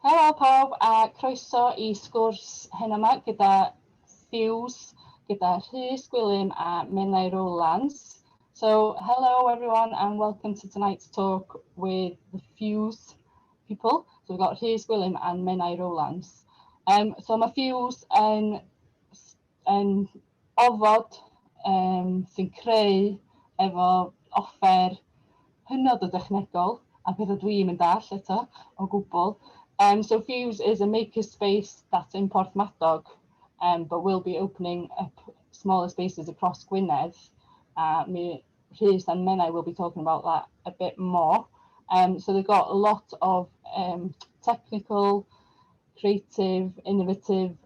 Helo pawb a croeso i sgwrs heno 'ma gyda Ffiws, gyda Rhys Gwilym a Menai Rowlands. So hello everyone and welcome to tonight's talk with the Fuse people. So we've got Rhys Gwilym and Menai Rowlands. So mae Fuse yn ofod sy'n creu efo offer hynod o dechnegol a pethau dwi'm yn dallt eto o gwbl. So Fuse is a makerspace that's in Porthmadog, but will be opening up smaller spaces across Gwynedd. Mi Rhys and Menai will be talking about that a bit more. So they've got a lot of technical, creative, innovative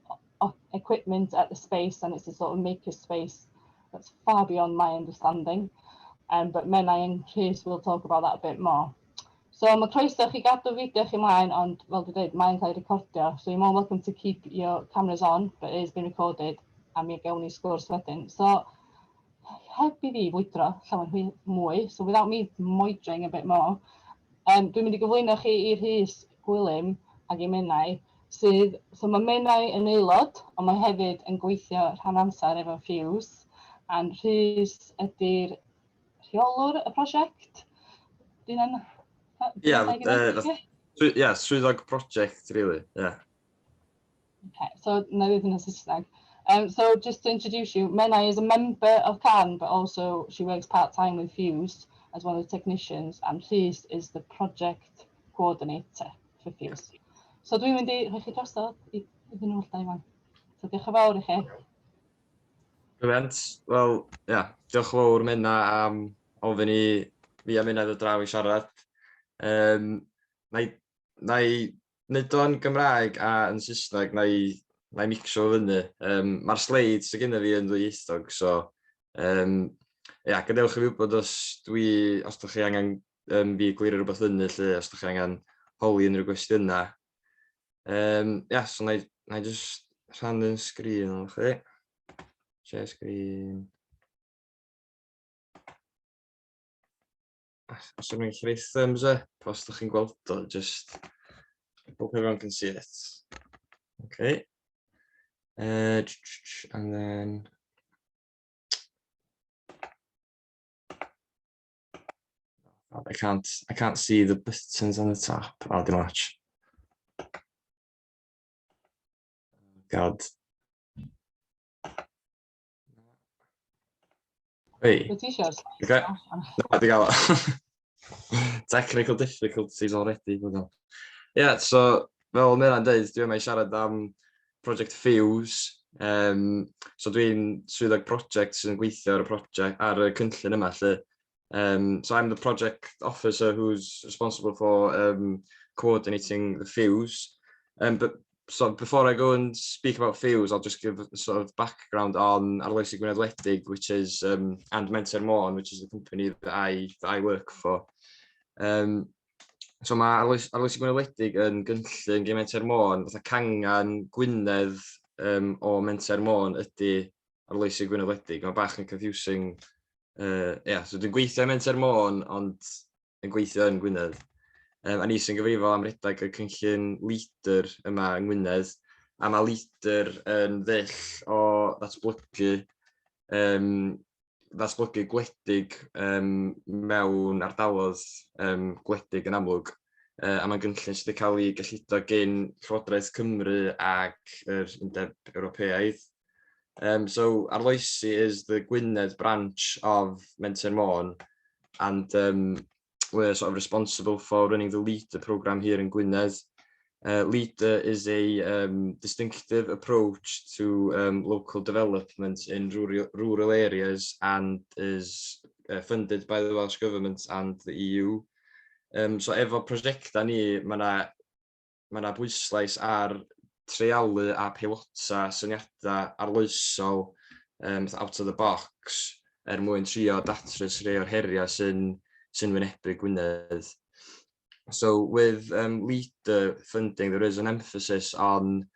equipment at the space, and it's a sort of maker space that's far beyond my understanding. But Menai and Rhys will talk about that a bit more. So mae croeso chi gadw fideo chi mlaen, ond fel dwi'n dweud, mae'n cael ei recordio. So you're more welcome to keep your cameras on, but it is being recorded, a mi gawn ni sgwrs wedyn. So, heb i fi fwydro llawer mwy, so without me moidring a bit more, dwi'n mynd i gyflwyno chi i Rhys Gwilym ac i Menai, sydd, so mae Menai yn aelod, ond mae hefyd yn gweithio rhan amser efo Fuse, and Rhys ydy'r rheolwr y prosiect. Dwi'n Ie, yeah, swyddog prosiect, really, yeah. Okay, so na i ddweud yn Saesneg. So just to introduce you, Menai is a member of CAN, but also she works part-time with Fuse as one of the technicians, and Rhys is the project coordinator for Fuse. So dwi'n mynd i rhoi chi drosodd iddyn nhw llai fan. So diolch yn fawr i chi. Brilliant. Wel, ia, yeah, diolch yn fawr, Menna, am ofyn i fi a Menna ddod draw i siarad. Na i wneud o'n Gymraeg a yn Saesneg, na i mixio fyny. Mae'r slides sydd gennym fi yn ddwyieithog, so ia, gadewch i fi wybod os ydych chi angen fi glirio rhywbeth fyny, lle, os ydych chi angen holi unrhyw gwestiynau. Ia, so na i just rhannu'n sgrin efo chi. Share screen. Os ydych chi'n gallu rhoi thumbs up os ydych chi'n gweld o, just hope everyone can see it. Okay. And then I can't see the buttons on the top. Oh, dim much. God. Hey. Wyt ti eisiau'r Okay. Na, di gael o. Technical difficulties already. Yeah, so fel Mena'n dweud, dwi yma i siarad am Project Fuse. So dwi'n swyddog project sydd yn gweithio ar y project, ar y cynllun yma, lle. So I'm the project officer who's responsible for coordinating the Fuse. But so before I go and speak about Fuse, I'll just give a sort of background on Arloesi Gwynedd Wledig, which is and Menter Môn, which is the company that I work for. So mae Arloesi Gwynedd Wledig yn gynllun gen Menter Môn, fatha cangan Gwynedd o Menter Môn ydy Arloesi Gwynedd Wledig. Mae bach yn confusing. Yeah, so dwi'n gweithio i Menter Môn, ond yn gweithio yn Gwynedd. A ni sy'n gyfrifol am redeg y cynllun LEADER yma yng Ngwynedd. A mae LEADER yn ddull o ddatblygu gwledig mewn ardaloedd gwledig yn amlwg. A mae'n gynllun sydd wedi cael ei gyllido gen Llywodraeth Cymru ac yr Undeb Ewropeaidd. So Arloesi is the Gwynedd branch of Menter Môn, and we're sort of responsible for running the LEADER programme here in Gwynedd. LEADER is a distinctive approach to local development in rural areas and is funded by the Welsh Government and the EU. So efo prosiectau ni, mae yna ma 'na bwyslais ar treialu a peilota syniadau arloesol out of the box er mwyn trio datrys rhai o'r heriau sy'n wynebu Gwynedd. So with LEADER funding, there is an emphasis on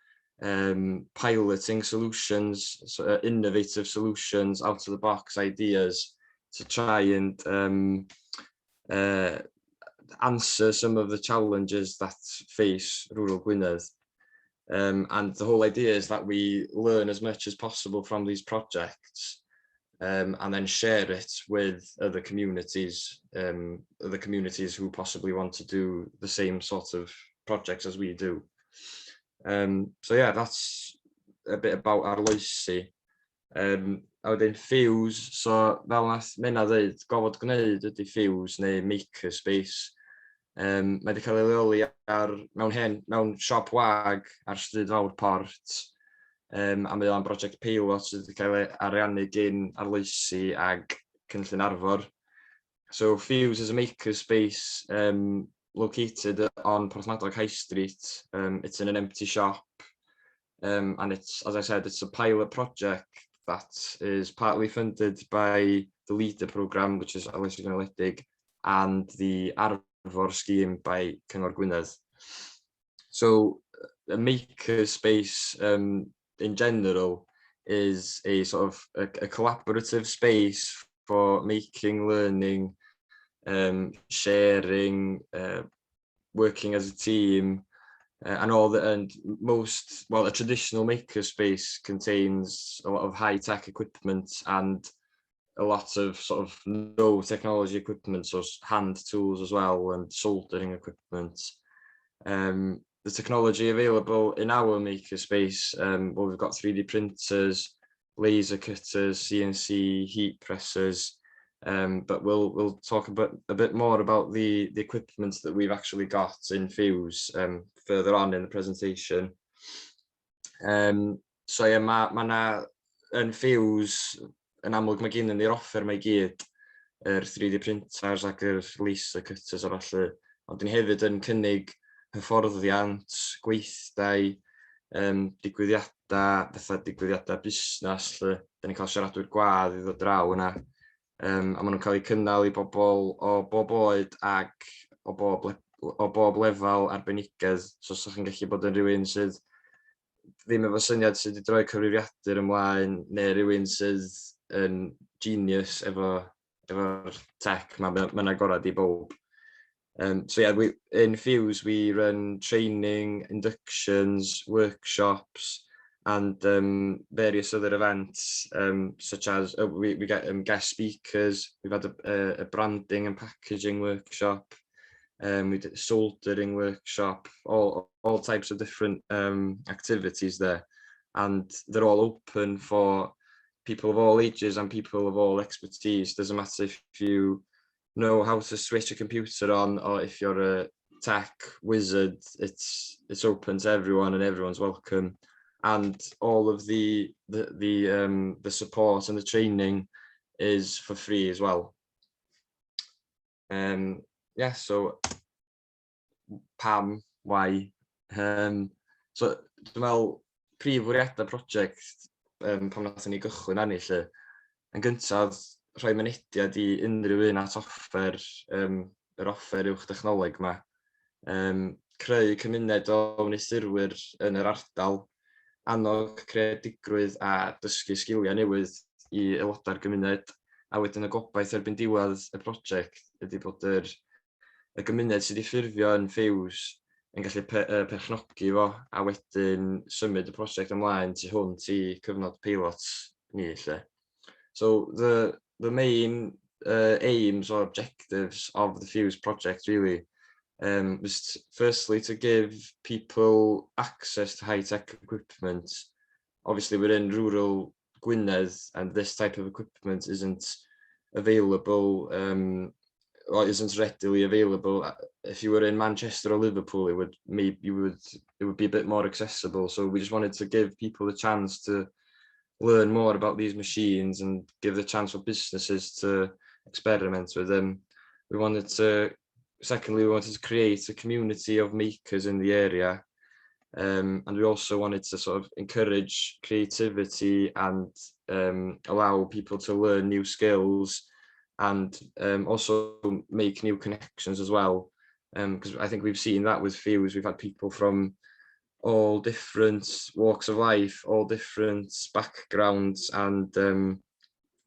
piloting solutions, so, innovative solutions, out of the box ideas to try and Answer some of the challenges that face rural Gwynedd. And the whole idea is that we learn as much as possible from these projects and then share it with other communities who possibly want to do the same sort of projects as we do. So yeah, that's a bit about Arloesi. A wedyn Ffiws, so fel nath Menna ddeud, gofod gwneud ydy Ffiws neu makerspace. Mae wedi cael ei leoli mewn siop wag ar Stryd Fawr Port. A mae o'n brosiect peilot sydd wedi cael ei ariannu gyn Arloesi ag Cynllun Arfor. So Ffiws is a makerspace located on Porthmadog High Street. It's in an empty shop. And it's, as I said, it's a pilot project that is partly funded by the LEADER programme, which is Arloesi Gwledig, and the Arfor scheme by Cyngor Gwynedd. So a maker space in general is a sort of a collaborative space for making, learning, sharing, working as a team, and all the and most well, a traditional makerspace contains a lot of high-tech equipment and a lot of sort of no technology equipment, so hand tools as well and soldering equipment. The technology available in our makerspace, well, we've got 3D printers, laser cutters, CNC heat presses, but we'll talk a bit more about the equipment that we've actually got in Ffiws further on in the presentation. So ie, mae 'na yn Ffiws, yn amlwg mae gen ni'r offer 'ma i gyd, yr 3D printers ac yr laser cutters a falle, ond ni hefyd yn cynnig hyfforddiant, gweithdai, digwyddiadau, fatha digwyddiadau busnes, lle da ni'n cael siaradwyr gwadd i ddod draw yna. A maen nhw'n cael eu cynnal i bobl o bob oed ac o bob lefel arbenigedd. So os ydych chi'n gallu bod yn rhywun sydd ddim efo syniad sydd wedi droi cyfrifiadur ymlaen, neu rhywun sydd yn genius efo'r tech, mae'n agorad i bob. So yeah, in Ffiws we run training, inductions, workshops, and various other events, such as we get guest speakers. We've had a branding and packaging workshop. We did a soldering workshop, all types of different activities there, and they're all open for people of all ages and people of all expertise. Doesn't matter if you know how to switch a computer on or if you're a tech wizard. It's open to everyone and everyone's welcome. And all of the support and the training is for free as well. Yeah, so pam, why? So dwi'n meddwl prif fwriadau prosiect pan wnaethon ni gychwyn arni 'lly, yn gyntaf rhoi mynediad i unrhyw un at offer, yr offer uwch dechnoleg 'ma. Creu cymuned o wneuthurwyr yn yr ardal, annog creadigrwydd a dysgu sgiliau newydd i aelodau'r gymuned, a wedyn y gobaith erbyn diwedd y prosiect ydy bod y gymuned sydd wedi ffurfio yn Ffiws yn gallu perchnogi fo a wedyn symud y prosiect ymlaen tu hwnt i cyfnod peilot ni 'lly. So the main aims or objectives of the Ffiws project really was firstly to give people access to high-tech equipment. Obviously, we're in rural Gwynedd and this type of equipment isn't available or isn't readily available. If you were in Manchester or Liverpool, it would maybe you would it would be a bit more accessible. So we just wanted to give people a chance to learn more about these machines and give the chance for businesses to experiment with them. We wanted to, secondly, we wanted to create a community of makers in the area. And we also wanted to sort of encourage creativity and allow people to learn new skills and also make new connections as well. Because I think we've seen that with Ffiws. We've had people from all different walks of life, all different backgrounds and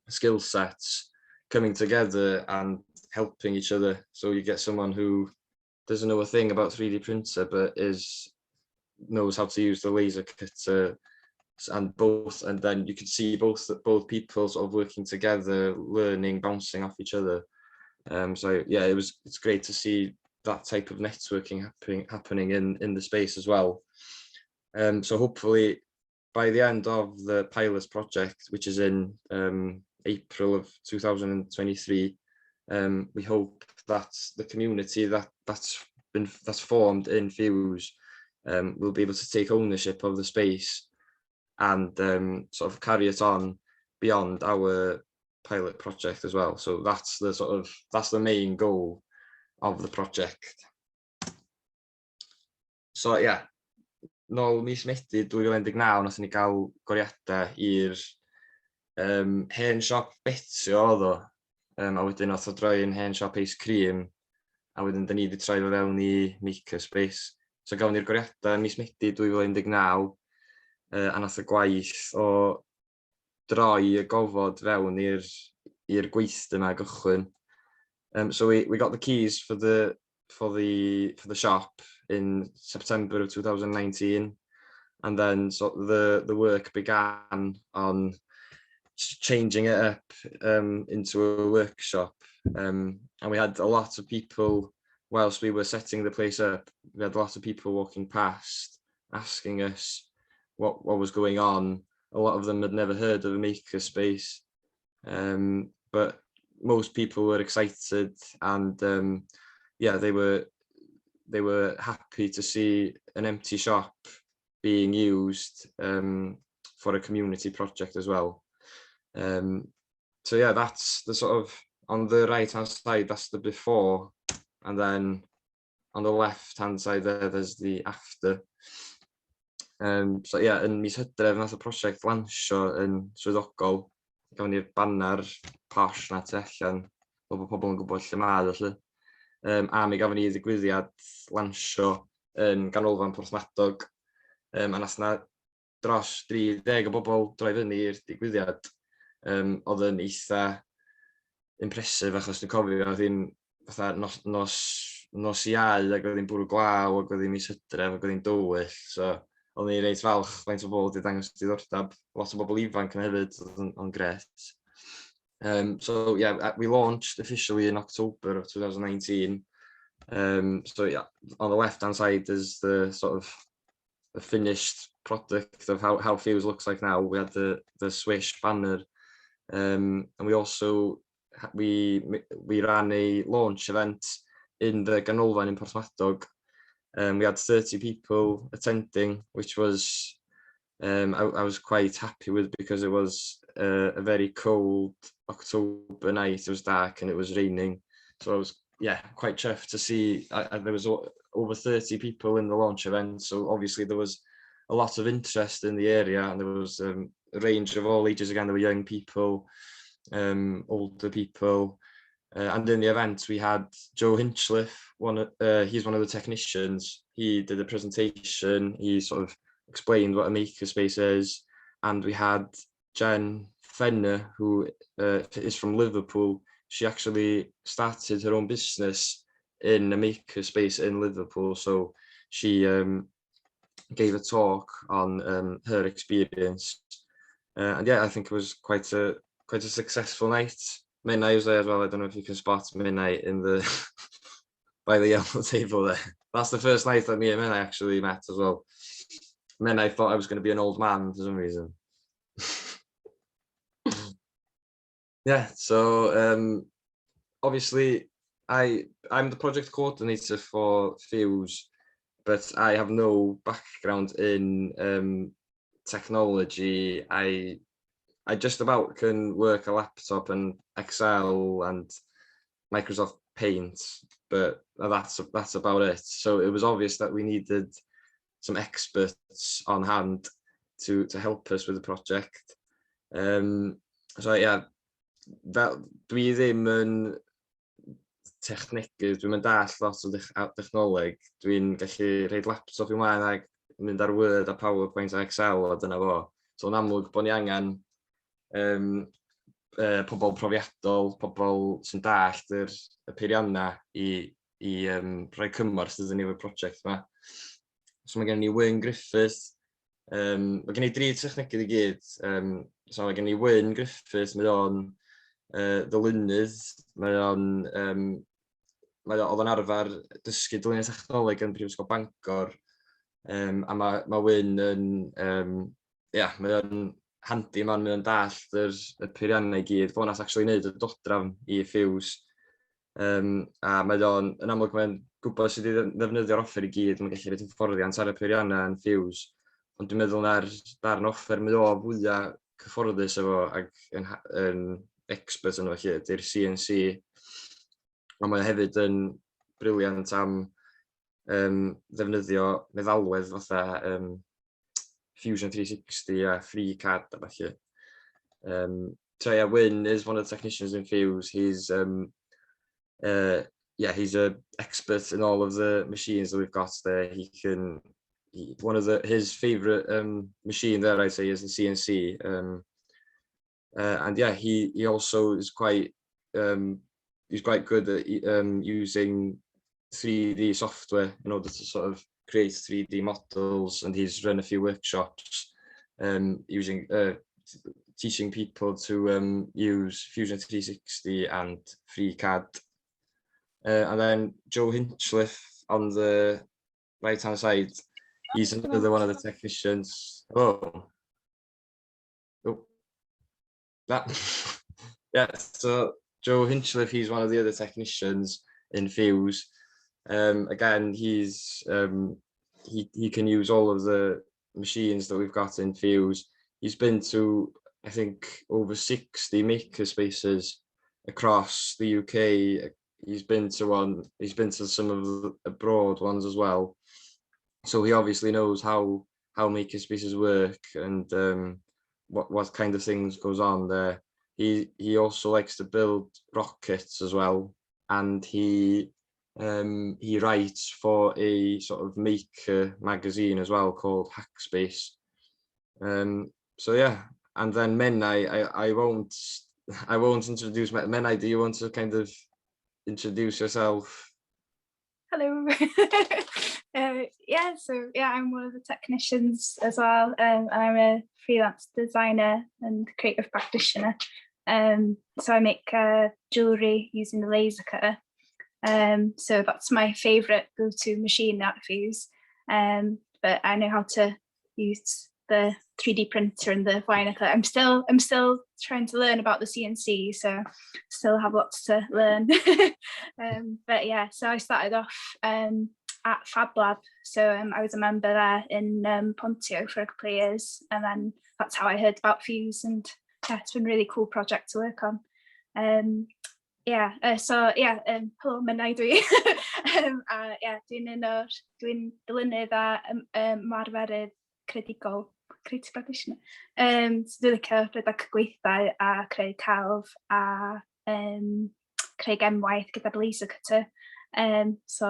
skill sets coming together and helping each other. So you get someone who Doesn't know a thing about 3D printer, but is knows how to use the laser cutter and both, and then you can see both people sort of working together, learning, bouncing off each other. So yeah, it's great to see that type of networking happening in the space as well. So hopefully by the end of the pilot project, which is in April of 2023, we hope that the community that's formed in Fuse will be able to take ownership of the space and sort of carry it on beyond our pilot project as well. So that's the main goal of the project. So yeah, nôl mis Medi 2019, nathon ni gael goriadau i'r hen siop betio oedd o. A wedyn nath o droi yn hen siop ice cream, a wedyn da ni wedi troi fo fewn i makerspace. So gafon ni'r goriadau mis Medi 2019, a nath y gwaith o droi y gofod fewn i'r gweithdy yma gychwyn. So we got the keys for the shop in September of 2019, and then so the work began on changing it up into a workshop. And we had a lot of people, whilst we were setting the place up, we had a lot of people walking past asking us what was going on. A lot of them had never heard of a makerspace, but most people were excited and yeah, they were happy to see an empty shop being used for a community project as well. So yeah, that's the sort of, on the right hand side, that's the before, and then on the left hand side there, there's the after. So yeah, yn mis Hydref nath y prosiect lansio yn swyddogol. Gafon ni'r baner posh na tu allan, fel bod pobl yn gwybod lle mae felly. A mi gafon ni ddigwyddiad lansio yn ganolfan Porthmadog. A nath na dros 30 o bobl droi fyny i'r digwyddiad. Oedd yn eitha impressive achos dwi'n cofio oedd hi'n fatha nos Iau ac oedd hi'n bwrw glaw ac oedd hi'n mis Hydref ac oedd hi'n dywyll. So o'n i'n reit falch faint o bobl wedi dangos diddordeb. Lot o bobl ifanc yna hefyd, oedd yn grêt. So yeah, we launched officially in October of 2019. So yeah, on the left hand side is the sort of the finished product of how Fuse looks like now. We had the Swish banner, and we also we ran a launch event in the Ganolfan in Porthmadog. We had 30 people attending, which was I was quite happy with because it was a very cold October night. It was dark and it was raining, so I was, yeah, quite chuffed to see there was over 30 people in the launch event. So obviously there was a lot of interest in the area and there was a range of all ages again. There were young people, older people. And in the event, we had Joe Hinchliffe, he's one of the technicians. He did a presentation. He sort of explained what a makerspace is. And we had Jen Fenner, who is from Liverpool. She actually started her own business in a makerspace in Liverpool. So she gave a talk on her experience. And yeah, I think it was quite a successful night. Menai was there as well. I don't know if you can spot Menai in the by the yellow table there. That's the first night that me and Menai actually met as well. Menai thought I was going to be an old man for some reason. Yeah, so obviously I'm the project coordinator for Fuse, but I have no background in technology. I just about can work a laptop and Excel and Microsoft Paint, but that's about it. So it was obvious that we needed some experts on hand to help us with the project. So yeah, fel, dwi ddim yn technegydd, dwi'm yn dallt lot o dechnoleg. Dwi'n gallu rhoid laptop i mlaen ac mynd ar Word a PowerPoint a Excel a dyna fo. So yn amlwg bod ni angen pobl profiadol, pobl sy'n dallt y peiriannau i i rhoi cymorth iddyn ni efo'r prosiect yma. So mae gen ni Wyn Griffith, mae gen i dri technegydd i gyd. So mae gen i Wyn Griffith, mae o'n ddylunydd, mae o'n mae o, oedd o'n arfer dysgu dylunio technoleg yn Prifysgol Bangor, a mae Wyn yn, yeah, mae o'n handy man, mae o'n dallt y peiriannau i gyd, fo nath actually wneud y dodrafn i Ffiws. A mae o'n, yn amlwg mae'n gwybod sut i ddefnyddio'r offer i gyd, mae'n gallu rhoi hyfforddiant ar y peiriannau yn Ffiws. Ond dwi'n meddwl na'r darn offer mae o fwyaf cyfforddus efo ac yn expert yn felly, ydy'r CNC. Ond mae o hefyd yn brilliant am ddefnyddio meddalwedd fatha Fusion 360 a FreeCAD a falle. So yeah, Wyn is one of the technicians in Ffiws. He's yeah, he's a expert in all of the machines that we've got there. He can he, one of the his favorite machine there, I'd say, is the CNC. And yeah, he also is quite he's quite good at using 3D software in order to sort of create 3D models, and he's run a few workshops using teaching people to use Fusion 360 and FreeCAD. And then Joe Hinchliffe on the right hand side, he's another one of the technicians. Oh, that, yeah. So Joe Hinchliffe, he's one of the other technicians in Ffiws. Again, he can use all of the machines that we've got in Ffiws. He's been to, I think, over 60 maker spaces across the UK. He's been to one, he's been to some of the abroad ones as well. So he obviously knows how maker spaces work and what kind of things goes on there. He also likes to build rockets as well, and he writes for a sort of maker magazine as well called Hackspace. So yeah, and then Menai, I won't introduce Menai. Do you want to kind of introduce yourself? Hello. Yeah, so yeah, I'm one of the technicians as well, and I'm a freelance designer and creative practitioner. So I make jewellery using the laser cutter. So that's my favourite go-to machine at Ffiws. But I know how to use the 3D printer and the vinyl cutter. I'm still trying to learn about the CNC, so still have lots to learn. But yeah, so I started off at Fab Lab. So I was a member there in Pontio for a couple of years, and then that's how I heard about Ffiws, and yeah, it's been a really cool project to work on. Yeah, so yeah, helo, Menai dwi. A yeah, dwi'n dylunydd a ymarferydd creadigol, creative practitioner. So dwi'n licio rhedeg gweithdai a creu celf a creu gemwaith gyda'r laser cutter. So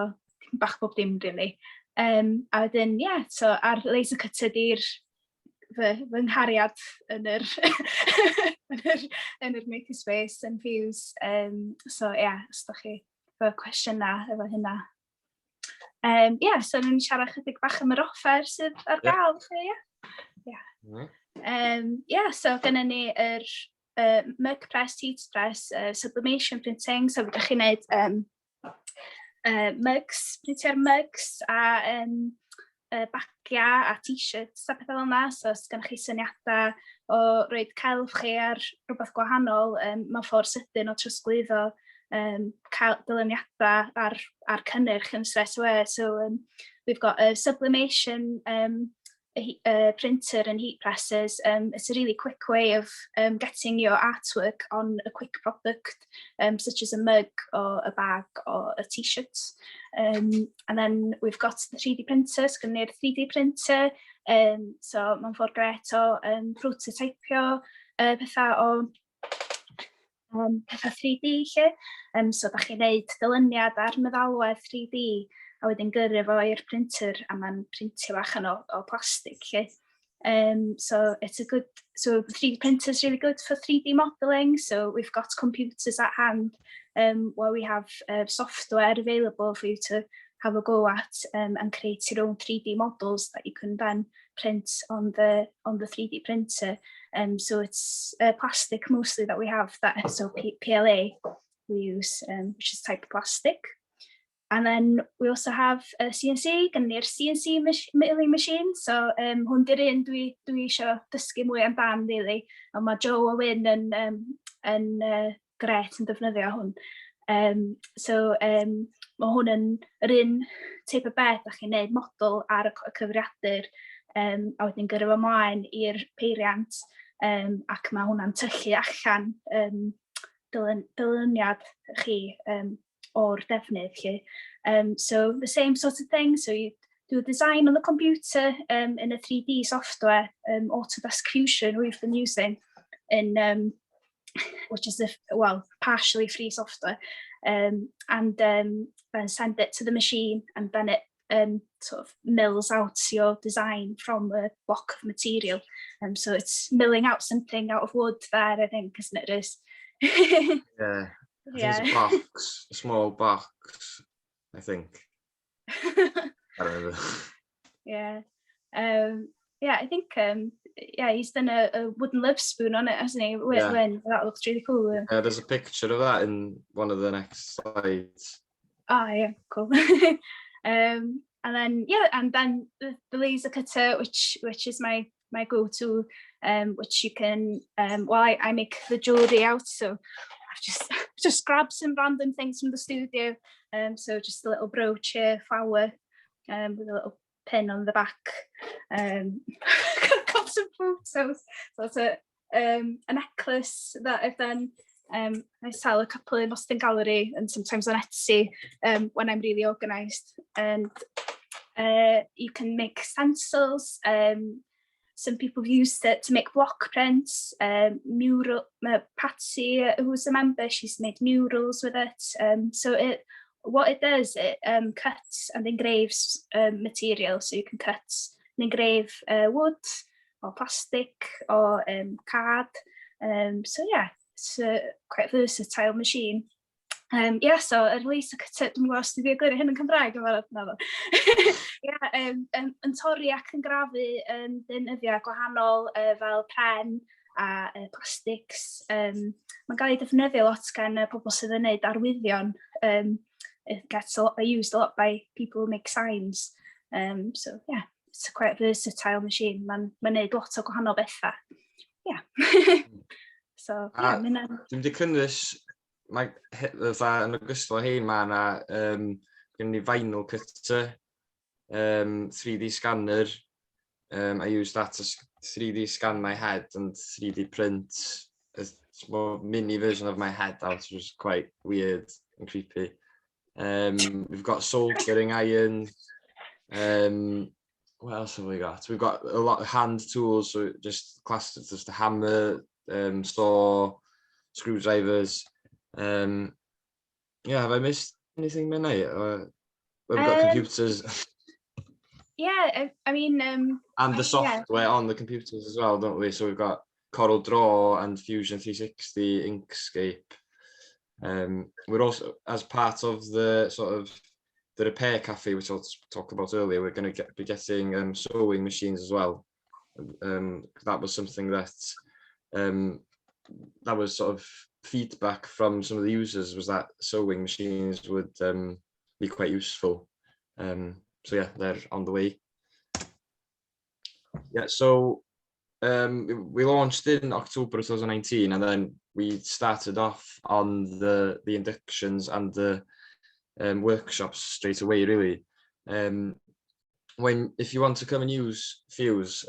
bach bob dim really. A wedyn, yeah, so ar laser cutter di'r fy nghariad yn yr makerspace yn Ffiws. So yeah, os ydych chi efo cwestiynau efo hynna. Yeah, so ni'n siarad chydig bach am yr offer sydd ar gael. Chi, yeah. Yeah, so gennym ni yr mug press, heat press, sublimation printing, so fydych chi'n gwneud mugs, printio'r mugs a bagiau a t-shirts a pethau fel yna. So os gennych chi syniadau o roid celf chi ar rhywbeth gwahanol, mae'n ffordd sydyn o trosglwyddo cael dyluniadau ar cynnyrch yn straight away. So we've got a sublimation printer and heat presses. It's a really quick way of getting your artwork on a quick product, such as a mug or a bag or a t-shirt. And then we've got the 3D printer, so gen ni'r 3D printer. So mae'n ffordd gret o prototypio pethau o pethau 3D lle. So da chi'n neud dyluniad ar meddalwedd 3D a wedyn gyrru fo i'r printer a mae'n printio allan o plastig lle. So it's a good, so 3D printer is really good for 3D modelling. So we've got computers at hand. where we have software available for you to have a go at and create your own 3D models that you can then print on the 3D printer. So it's plastic mostly that we have there, so PLA we use, which is type of plastic. And then we also have a CNC, gen ni'r CNC milling machine. So hwn di'r un dwi eisiau dysgu mwy amdan, really. Ond mae Joe a Wyn yn gret yn defnyddio hwn. So mae hwn yn yr un teip o beth, da chi'n neud model ar y cyfrifiadur a wedyn gyrru fo ymlaen i'r peiriant ac mae hwnna'n tyllu allan dyluniad chi o'r defnydd 'lly. So the same sort of thing, so you do a design on the computer in a 3D software, Autodesk Fusion we've been using, which is a, well, partially free software, and then send it to the machine and then it sort of mills out your design from a block of material. So it's milling out something out of wood there, I think, isn't it, Rhys? Yeah. I think it's a box, a small box, I think. I don't remember. Yeah. Yeah, I think yeah, he's done a wooden love spoon on it, hasn't he? Yeah. When that looks really cool. Yeah, there's a picture of that in one of the next slides. Ah, yeah, cool. And then yeah, and then the laser cutter, which is my go-to, which you can well, I make the jewelry out, so I've just grabbed some random things from the studio. So just a little brooch here, flower, with a little pin on the back. Got some photos. So it's a necklace that I've done. I sell a couple in Mostyn Gallery and sometimes on Etsy when I'm really organised. And you can make stencils. Some people have used it to make block prints. Mural, Patsy, who's a member, she's made murals with it. So what it does, it cuts and engraves material. So you can cut and engrave wood or plastic or card. So yeah, it's a quite versatile machine. Yeah, so yr laser cutter, dwi'n gwybod os dwi'n egluro hyn yn Cymraeg yn barod, na fo. Yeah, yn torri ac yn grafu deunyddiau gwahanol fel pren a plastics. Mae'n cael ei defnyddio lot gan pobl sydd yn gwneud arwyddion. It gets used a lot by people who make signs. So yeah, it's a quite versatile machine. Mae'n ma gwneud lot o gwahanol bethau. Yeah. So, yeah, mae'n. Dwi'n wedi cynnwys, mae, fatha, yn ogystal â hein, mae yna, gen ni vinyl cutter, 3D scanner. I use that to 3D scan my head and 3D print a small mini version of my head out, which is quite weird and creepy. We've got soldering iron. What else have we got? We've got a lot of hand tools, so just classed as just a hammer, saw, screwdrivers. Yeah, have I missed anything, Menai? We've got computers Yeah, I mean, and the software on the computers as well, don't we? So we've got Corel Draw and Fusion 360, Inkscape. We're also, as part of the sort of the repair cafe, which I'll talk about earlier, we're going to be getting sewing machines as well. That was something that was sort of feedback from some of the users, was that sewing machines would be quite useful. So yeah, they're on the way. Yeah, so we launched in October 2019 and then we started off on the inductions and the workshops straight away, really. When if you want to come and use Fuse,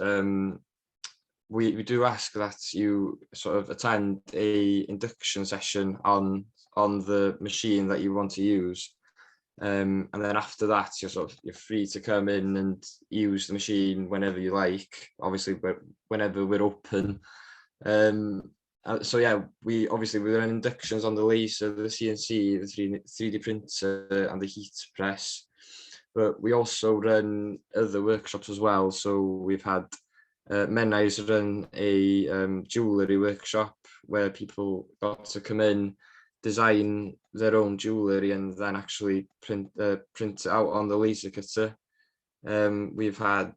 we do ask that you sort of attend a induction session on the machine that you want to use. And then after that, you're sort of you're free to come in and use the machine whenever you like. Obviously, but whenever we're open. So yeah, we obviously we run inductions on the laser, the CNC, the 3D printer, and the heat press. But we also run other workshops as well. So we've had Menai's run a jewellery workshop where people got to come in, design their own jewellery and then actually print it out on the laser cutter. We've had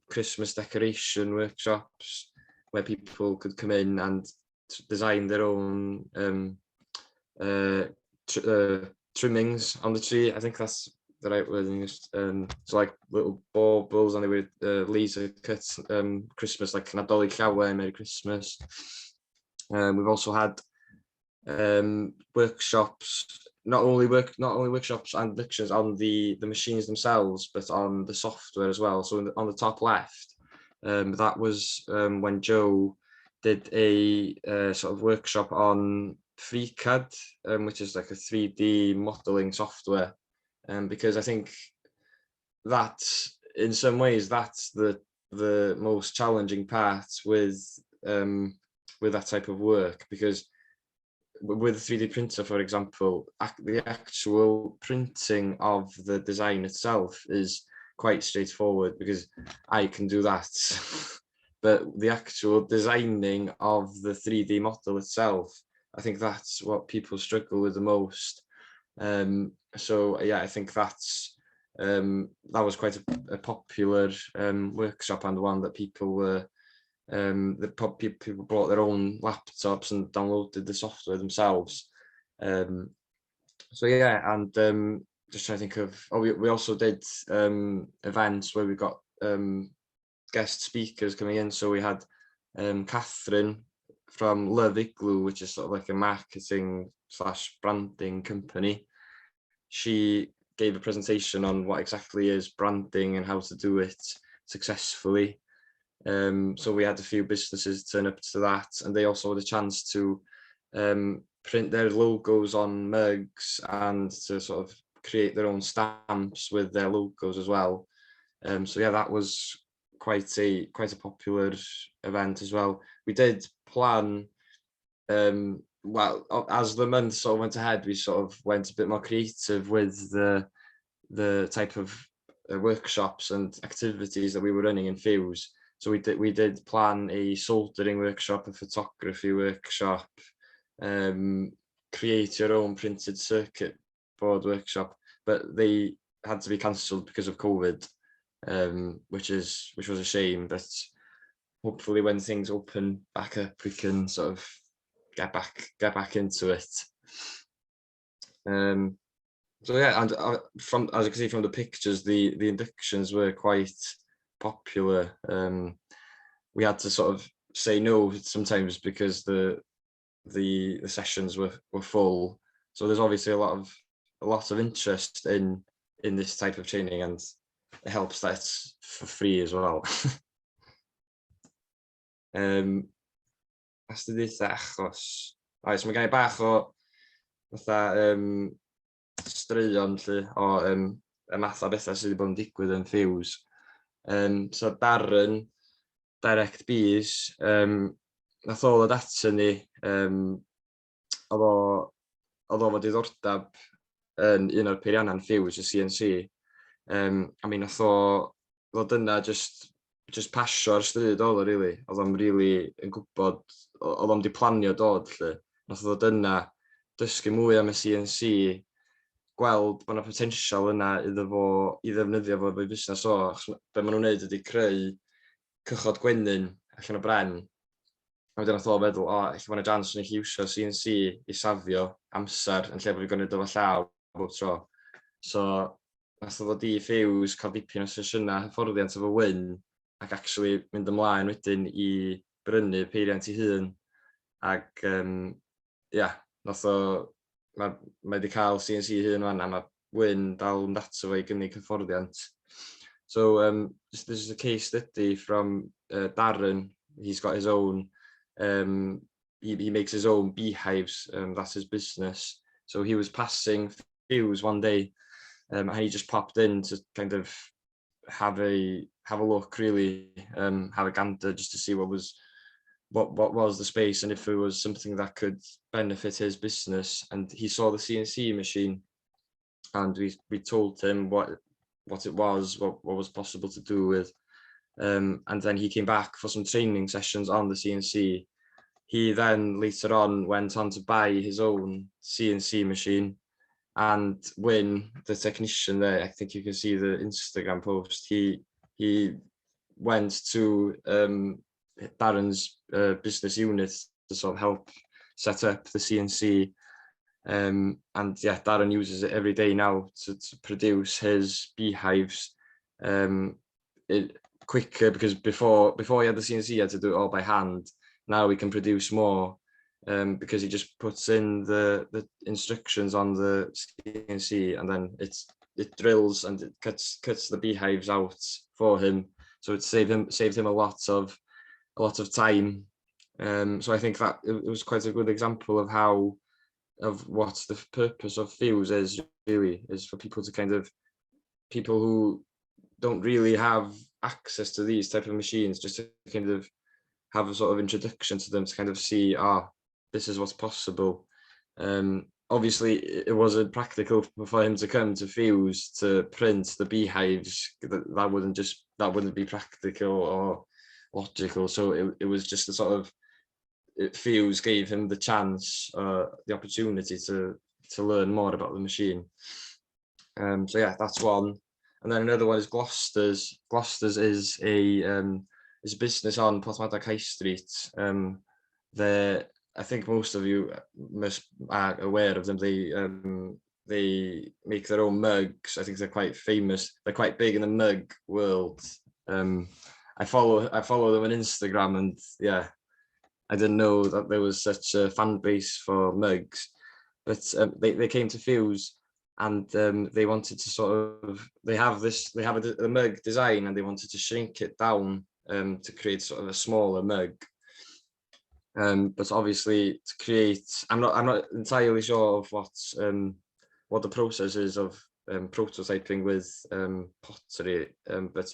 Christmas decoration workshops where people could come in and design their own trimmings on the tree. I think that's the right word in English. So like little baubles, and they were laser cut Christmas, like Nadolig Llawen, Merry Christmas. We've also had workshops, not only workshops and lectures on the machines themselves, but on the software as well. So on the top left, that was when Joe did a sort of workshop on FreeCAD, which is like a 3D modeling software. Because I think that in some ways that's the most challenging part with that type of work, because with a 3D printer, for example, the actual printing of the design itself is quite straightforward because I can do that. But the actual designing of the 3D model itself, I think that's what people struggle with the most. So yeah, I think that was quite a popular workshop and one that people were the people brought their own laptops and downloaded the software themselves. So yeah, and just trying to think of, oh, we also did events where we got guest speakers coming in. So we had Catherine from Love Igloo, which is sort of like a marketing/branding company. She gave a presentation on what exactly is branding and how to do it successfully. So we had a few businesses turn up to that, and they also had a chance to print their logos on mugs and to sort of create their own stamps with their logos as well. So yeah, that was quite a popular event as well. We did plan, well, as the month sort of went ahead, we sort of went a bit more creative with the type of workshops and activities that we were running in Ffiws. So we did plan a soldering workshop, a photography workshop, create your own printed circuit board workshop, but they had to be cancelled because of COVID, which was a shame. But hopefully, when things open back up, we can sort of get back into it. So yeah, and from as you can see from the pictures, the inductions were quite popular. We had to sort of say no sometimes because the sessions were full. So there's obviously a lot of interest in this type of training, and it helps that it's for free as well. Astudiaethau achos. Oes, mae gen i bach o fatha straeon 'lly o y math o bethau sydd wedi bod yn digwydd yn Ffiws. So Darren, Direct Bees, nath o ddod ato ni, oedd o efo diddordeb yn un o'r peiriannau'n Ffiws, y CNC. A mi nath o ddod yna just pasio ar stryd oedd o, really. Oedd o'm really yn gwybod, oedd o'm di planio dod, 'lly. Nath o ddod yna, dysgu mwy am y CNC, gweld bod yna potensial yna iddo fo i ddefnyddio fo efo'i busnes o. Achos be maen nhw'n neud ydy creu cychod gwenyn allan o bren. A wedyn nath o feddwl, "O, ella bod yna chance o'n i iwsio CNC i safio amser yn lle bod fi'n gwneud efo llaw bob tro." So, nath o ddod i Ffiws, cael dipyn o sesiynau hyfforddiant efo Wyn, ac actually mynd ymlaen wedyn i brynu peiriant ei hun. Ac, ia, nath o, mae wedi cael CNC ei hun wan, a mae Wyn dal yn ato fo i gynnig hyfforddiant. So this is a case study from Darren. He's got his own, he makes his own beehives, that's his business. So he was passing Ffiws one day and he just popped in to kind of have a look really, have a gander just to see what was the space and if it was something that could benefit his business. And he saw the CNC machine and we told him what it was, what was possible to do with. And then he came back for some training sessions on the CNC. He then later on went on to buy his own CNC machine. And Wyn, the technician there, I think you can see the Instagram post, he went to Darren's business unit to sort of help set up the CNC. And yeah, Darren uses it every day now to produce his beehives quicker, because before he had the CNC, he had to do it all by hand. Now he can produce more because he just puts in the instructions on the CNC and then it drills and it cuts the beehives out for him. So it saved him a lot of time. So I think that it was quite a good example of what the purpose of Fuse is really, is for people to kind of people who don't really have access to these type of machines, just to kind of have a sort of introduction to them, to kind of see, "Ah, this is what's possible." Obviously, it wasn't practical for him to come to Fuse to print the beehives. That wouldn't be practical or logical. So it was just a sort of it, Fuse gave him the chance, the opportunity to learn more about the machine. So yeah, that's one. And then another one is Gloucester's. Gloucester's is a business on Porthmadog High Street. They're I think most of you must are aware of them. They make their own mugs. I think they're quite famous. They're quite big in the mug world. I follow them on Instagram, and yeah, I didn't know that there was such a fan base for mugs. But they came to Fuse and they wanted to sort of they have a mug design and they wanted to shrink it down to create sort of a smaller mug. But obviously to create, I'm not entirely sure of what the process is of prototyping with pottery, but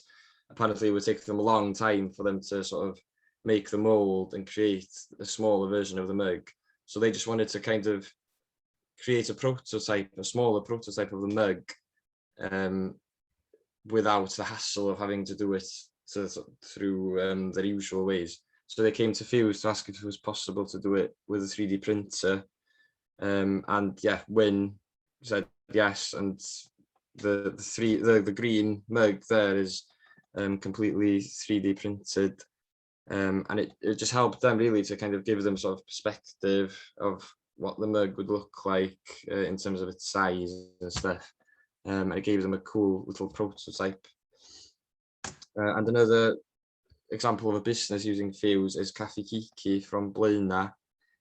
apparently it would take them a long time for them to sort of make the mold and create a smaller version of the mug. So they just wanted to kind of create a prototype, a smaller prototype of the mug, without the hassle of having to do it through their usual ways. So they came to Fuse to ask if it was possible to do it with a 3D printer. And yeah, Wyn said yes, and the green mug there is completely 3D printed. And it just helped them really to kind of give them sort of perspective of what the mug would look like in terms of its size and stuff. And it gave them a cool little prototype. And another example of a business using Fuse is Kathy Kiki from Blaina.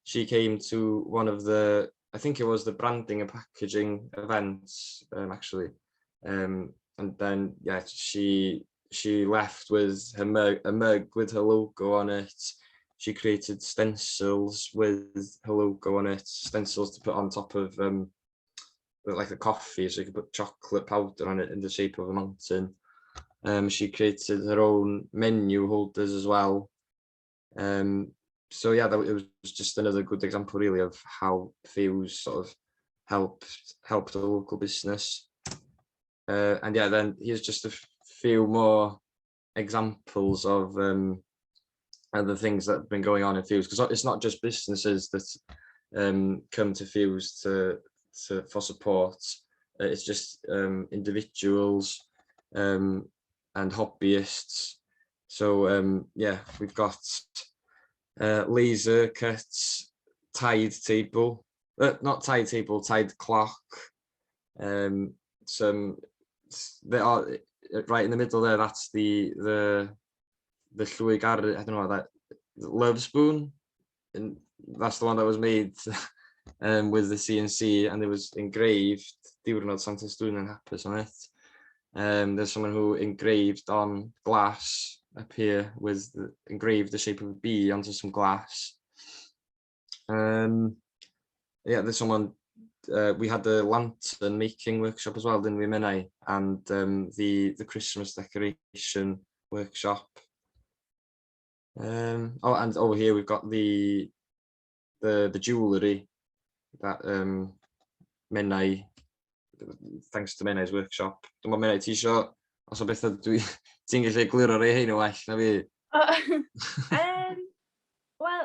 She came to one of the, I think it was the branding and packaging events, actually. And then, yeah, she left with her mug, a mug with her logo on it. She created stencils with her logo on it, stencils to put on top of like a coffee, so you could put chocolate powder on it in the shape of a mountain. She created her own menu holders as well. So yeah, it was just another good example really of how Fuse sort of helped the local business. And yeah, then here's just a few more examples of other things that have been going on in Fuse, because it's not just businesses that come to Fuse to for support. It's just individuals and hobbyists. So yeah, we've got laser cuts, tide table, not tide table, tide clock. Some they are right in the middle there. That's the llwy garu. I don't know that love spoon, and that's the one that was made with the CNC, and it was engraved Diwrnod Santes Dwynwen Hapus on it. There's someone who engraved on glass up here engraved the shape of a bee onto some glass. Yeah, there's someone, we had the lantern making workshop as well, didn't we, Menai? And the Christmas decoration workshop. Oh, and over here we've got the jewellery that Menai, thanks to Menai's workshop. Dwi'n meddwl, Menai, ti isio, os o bethau dwi, ti'n gallu egluro rei hein yn well na fi? Wel,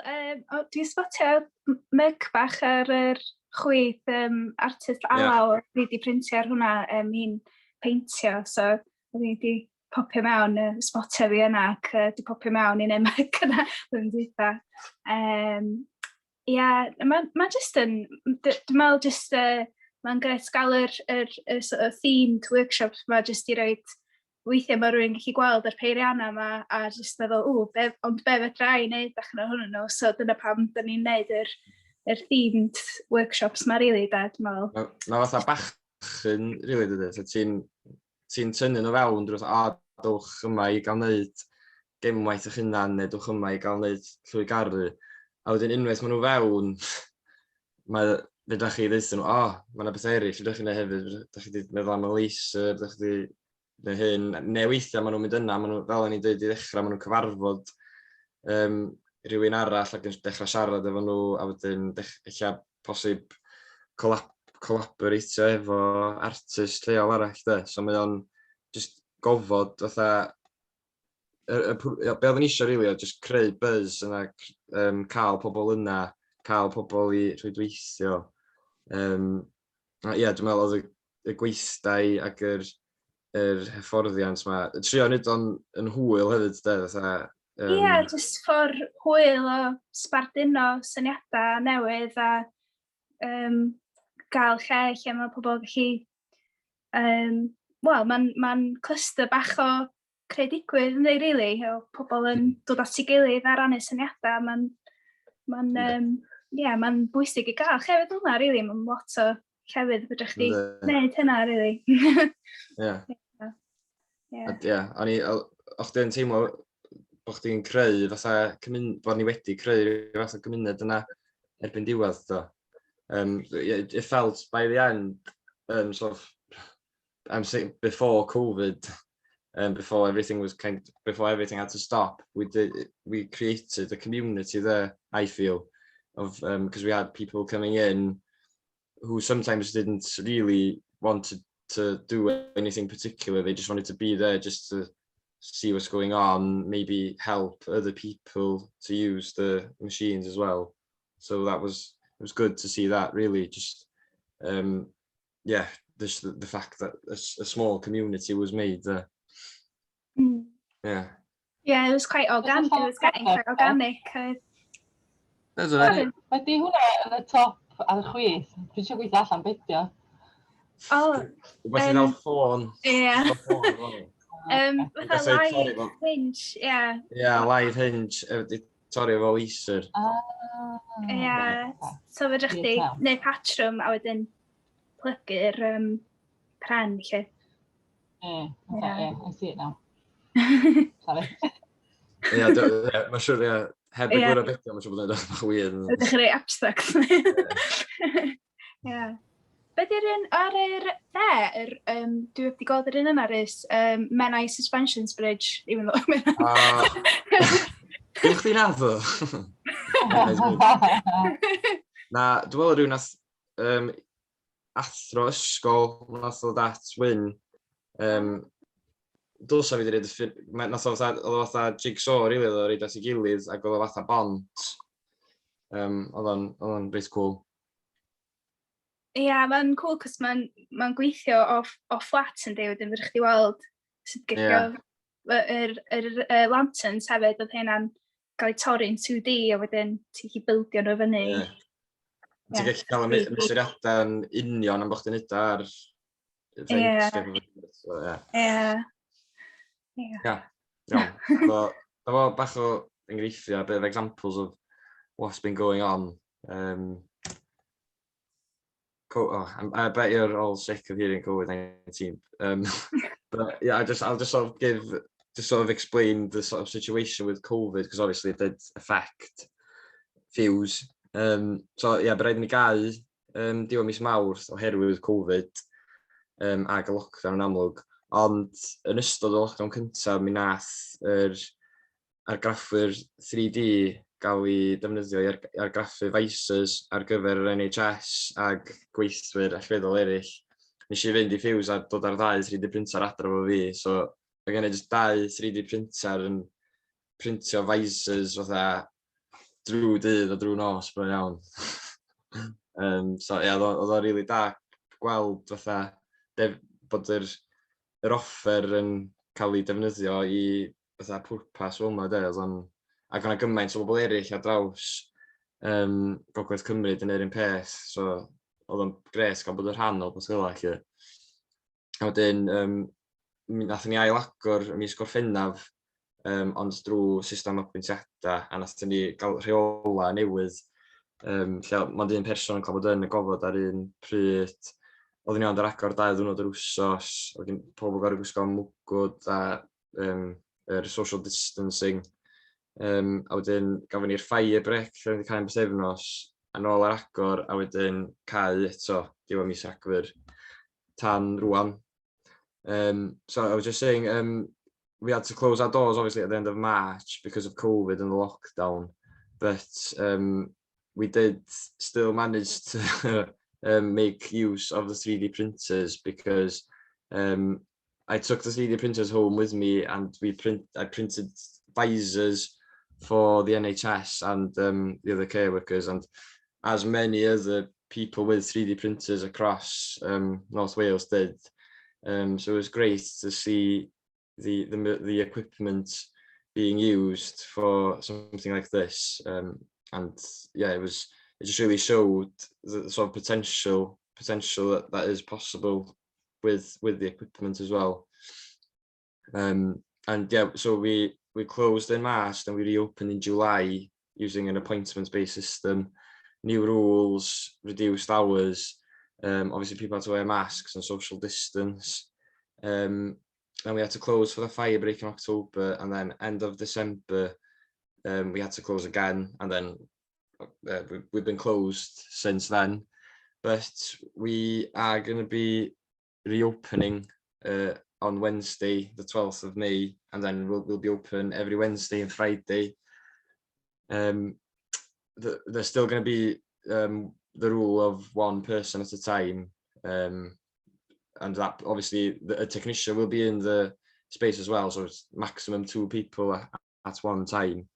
o, dwi'n spotio myg bach ar yr chwith, artist Alaw, yeah. Fi wedi printio ar hwnna, hi'n peintio, so oedd hi wedi popio mewn, spotio fi yna, ac wedi popio mewn i neud myg yna blwyddyn dwytha. Ie, yeah, mae'n ma just yn, dwi'n meddwl just, mae'n grêt gael yr sort of themed workshops ma just i roid, weithiau mae rhywun gallu gweld yr peiriannau yma a just meddwl, "Ww, be, ond be fedra i wneud allan o hwnnw nhw?" So dyna pam dyn ni'n neud yr themed workshops ma, really, da, dwi'n meddwl. Ma fatha bachyn, really, dydy. So ti tynnu nhw fewn drwy, "O, dowch yma i gael wneud gemwaith eich hunan," neu "Dowch yma i gael wneud llwy garu." A wedyn unwaith maen nhw fewn, mae fedra chi ddeutha nhw, "O, mae yna bethau eraill fedra chi wneud hefyd, fedra chi wedi meddwl am y laser, fedra chi wedi neu hyn," neu weithiau maen nhw'n mynd yna, maen nhw, fel o'n i'n dweud i ddechrau, maen nhw'n cyfarfod rhywun arall ac yn dechrau siarad efo nhw, a wedyn ella posib collaboratio efo artist lleol arall, de. So mae o'n just gofod fatha, be oedden ni eisiau really oedd just creu buzz yna, cael pobl yna, cael pobl i rhwydweithio. A ie, dwi'n meddwl oedd y gweithdai ac yr hyfforddiant yma, trio wneud o'n yn hwyl hefyd, de, fatha. Ie, yeah, just ffordd hwyl o sbarduno syniadau newydd a gael lle lle mae pobl gallu. Wel, mae'n ma cluster bach o creadigrwydd, ynddi, really, o pobl yn dod at ei gilydd a rannu syniadau. Mae'n ma yeah, mae'n bwysig i gael llefydd hwnna, really. Mae'n lot o llefydd fedrwch chdi wneud hynna, really. Ie. Ie, o'n i, o'ch chdi'n teimlo bod chdi'n creu fatha, bod ni wedi creu rhyw fath o gymuned yna erbyn diwedd, do? Yeah, it felt by the end, sort of, I'm saying before COVID, before everything had to stop, we created a community there, I feel, of because we had people coming in who sometimes didn't really want to do anything particular. They just wanted to be there just to see what's going on, maybe help other people to use the machines as well. So that was it was good to see that, really, just yeah, just the fact that a small community was made there. Yeah. Yeah, it was quite organic. It was getting quite organic. That's all right. Ydy hwnna yn y top ar y chwith? Dwi'n eisiau gweithio allan beth o. Oh, Rhywbeth i ddal ffôn. Ie. Ddal ffôn, fel. Fatha Gallu torri live hinge, ie. Ie, live hinge, di torri efo laser. Ah. Ie. So fedrwch chdi Ie, iawn. neud patrwm a wedyn plygu'r pren, lle. Ie, okay, yeah, I see it now. Sorry. Ie, ie, mae'n siŵr, ie, heb egluro beth, mae'n siŵr bod yn edrych bach weird. Ydych chi'n rei abstract. Ie. Be di'r un ar yr dde? Dwi wedi gweld yr un yna, Rhys, Menai Suspensions Bridge, even though Ah, Gwch chdi naddo? Na, dwi'n meddwl rhywun nath athro ysgol nath o dat Wyn. Dylsa fi wedi roid y nath o fatha, oedd o fatha jigsaw, really, oedd o roid at ei gilydd, ac oedd o fatha bont. Oedd o'n reit cool. Ie, yeah, mae'n cool cos mae'n ma gweithio o flat yn dweud, wedyn fedrwch chdi weld sut gallu yr lanterns hefyd, oedd hynna'n cael eu torri'n 2D a wedyn ti'n gallu bildio nhw fyny. Ie. Ti'n gallu cael y mesuriadau yn union am bod chdi'n neud o ar Inkscape. So, ie. Ie. Ie, iawn. So, efo bach o enghreifftiau, a bit of examples of what's been going on. Oh, I bet you're all sick of hearing COVID-19. But yeah, I'll just sort of give, just sort of explain the sort of situation with COVID, because obviously it did affect Ffiws. So yeah, bydd rhaid i ni gau diwedd mis Mawrth oherwydd Covid ag y lockdown yn amlwg. Ond yn ystod y lockdown cyntaf, mi nath yr argraffwyr 3D gael ei defnyddio i argraffu visors ar gyfer yr NHS ag gweithwyr allweddol eraill. Nes i fynd i Ffiws a dod ar ddau 3D printer adra efo fi, so mae gen i jyst dau 3D printer yn printio visors fatha. Drwy dydd a drwy nos bron iawn. So ie, yeah, oedd o'n rili da gweld fatha bod yr offer yn cael ei defnyddio i fatha pwrpas fel yma, de, oedd o'n, ac o'na gymaint o bobl eraill ar draws Gogledd Cymru yn yr un peth, so oedd o'n grêt cael bod yn rhan o beth fel 'na, 'lly. A wedyn, mi nathon ni ail-agor ym mis Gorffennaf, ond drwy system apwyntiadau, a nathon ni gael rheolau newydd, lle mond un person yn cael bod yn y gofod ar un pryd. Oedden ni ond ar agor 2 diwrnod yr wsos, oedd gen pobl gorfod gwisgo mwgwd a yr social distancing. A wedyn gafon ni'r fire break lle wedi cael pythefnos, a nôl ar agor, a wedyn cau eto diwedd mis Rhagfyr tan rwan. So I was just saying, we had to close our doors obviously at the end of March because of COVID and the lockdown, but we did still manage to make use of the 3D printers because I took the 3D printers home with me and we print I printed visors for the NHS and the other care workers and as many other people with 3D printers across North Wales did. So it was great to see the equipment being used for something like this. And yeah, it just really showed the sort of potential that is possible with the equipment as well. And yeah, so we closed in March, then we reopened in July using an appointment-based system, new rules, reduced hours. Obviously, people had to wear masks and social distance. And we had to close for the fire break in October, and then end of December, we had to close again, and then we've been closed since then. But we are going to be reopening on Wednesday, the 12th of May, and then we'll be open every Wednesday and Friday. There's still going to be the rule of one person at a time. And that obviously a technician will be in the space as well, so it's maximum two people at one time.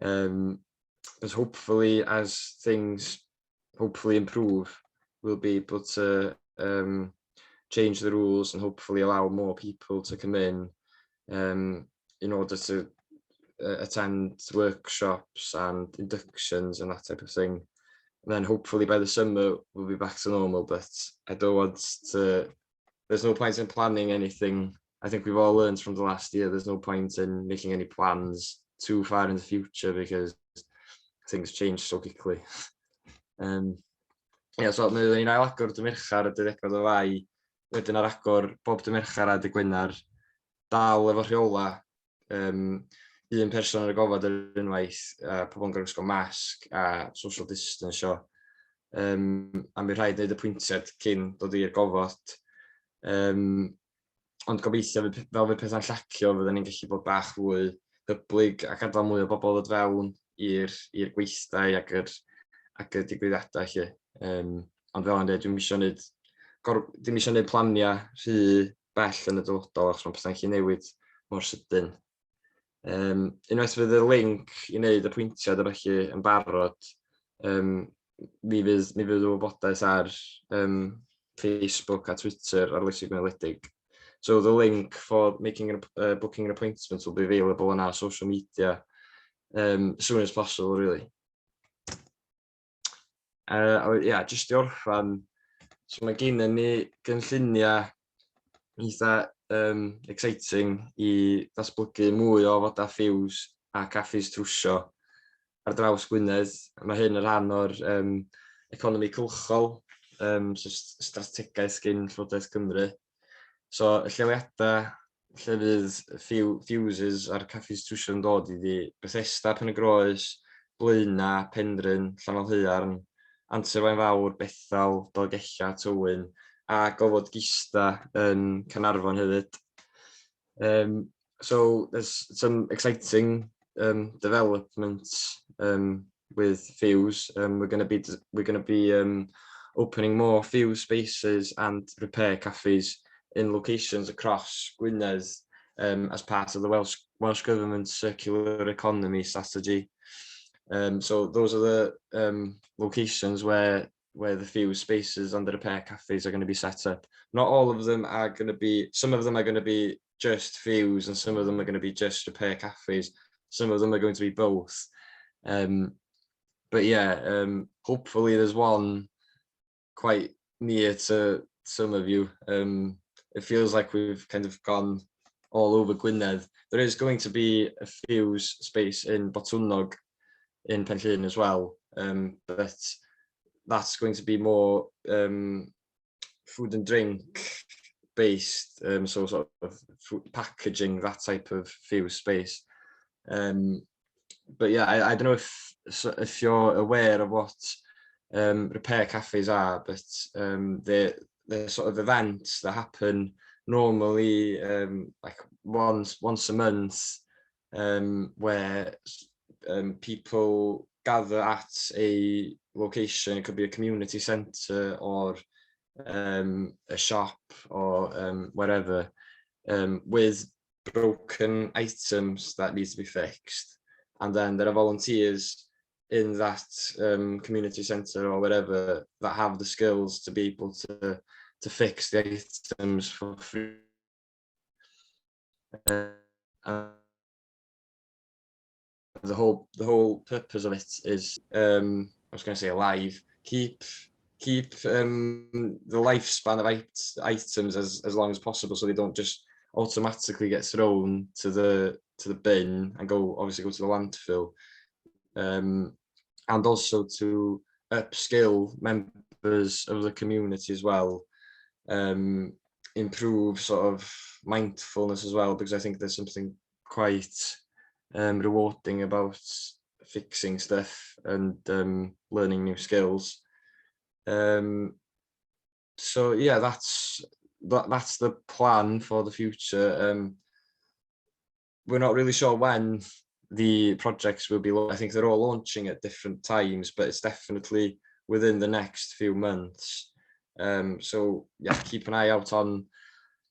But hopefully, as things hopefully improve, we'll be able to change the rules and hopefully allow more people to come in order to attend workshops and inductions and that type of thing. And then hopefully by the summer we'll be back to normal, but I don't want to, there's no point in planning anything. I think we've all learned from the last year, there's no point in making any plans too far in the future because things change so quickly. Yeah, so mi ni'n ail agor dy Mercher y 12 o Fai, wedyn ar agor bob dy Mercher a dy Gwener, dal efo rheola, un person ar y gofod ar unwaith, a pobl yn gorfod gwisgo masg a social distance. A mi rhaid wneud apwyntiad cyn dod i'r gofod. Ond gobeithio fel fydd pethau'n llacio, fydden ni'n gallu bod bach fwy hyblyg a gadael mwy o bobl ddod fewn i'r gweithdai ac y digwyddiadau, 'lly. Ond fel o'n dweud, dwi'm isio wneud, dim isio wneud planiau rhy bell yn y dyfodol achos mae pethau'n gallu newid mor sydyn. Unwaith fydd y link i wneud apwyntiad a felly yn barod, mi fydd y wybodaeth ar Facebook a Twitter Arloesi Gwledig. So the link for booking an appointment will be available on our social media as soon as possible, really. Oh, yeah, just i orffan, so mae gen ni gynlluniau eitha exciting i ddatblygu mwy o ofodau Ffiws a caffis trwsio ar draws Gwynedd. Mae hyn yn rhan o'r economi cylchol, so strategaeth gyn Llywodraeth Cymru. So y lleoliadau lle fydd Ffiwsys a'r caffis trwsio yn dod i Bethesda, Pen y Groes, Blaena, Penrhyn, Llanaelhaearn, Antur Fawr, Bethel, Dolgellau, Tywyn, a gofod Gista yn Caernarfon hefyd. So there's some exciting developments with Ffiws. We're going to be opening more Ffiws spaces and repair cafes in locations across Gwynedd as part of the Welsh Government Circular Economy Strategy. So those are the locations where the Ffiws spaces and the repair cafes are going to be set up. Not all of them are going to be, some of them are going to be just Ffiws and some of them are going to be just repair cafes. Some of them are going to be both. But yeah, hopefully there's one quite near to some of you. It feels like we've kind of gone all over Gwynedd. There is going to be a Ffiws space in Botwnnog in Penllyn as well, but that's going to be more food and drink based, so sort of food packaging, that type of Ffiws space. But yeah, I don't know if you're aware of what repair cafes are, but they're sort of events that happen normally like once a month, where people gather at a location. It could be a community centre or a shop or wherever, with broken items that need to be fixed. And then there are volunteers in that community centre or wherever that have the skills to be able to fix the items for free. The whole purpose of it is, I was going to say alive, keep the lifespan of items as long as possible, so they don't just automatically get thrown to the bin and go obviously go to the landfill, and also to upskill members of the community as well, improve sort of mindfulness as well, because I think there's something quite rewarding about fixing stuff and learning new skills. So yeah, that's the plan for the future. We're not really sure when the projects will be. I think they're all launching at different times, but it's definitely within the next few months. So yeah, keep an eye out on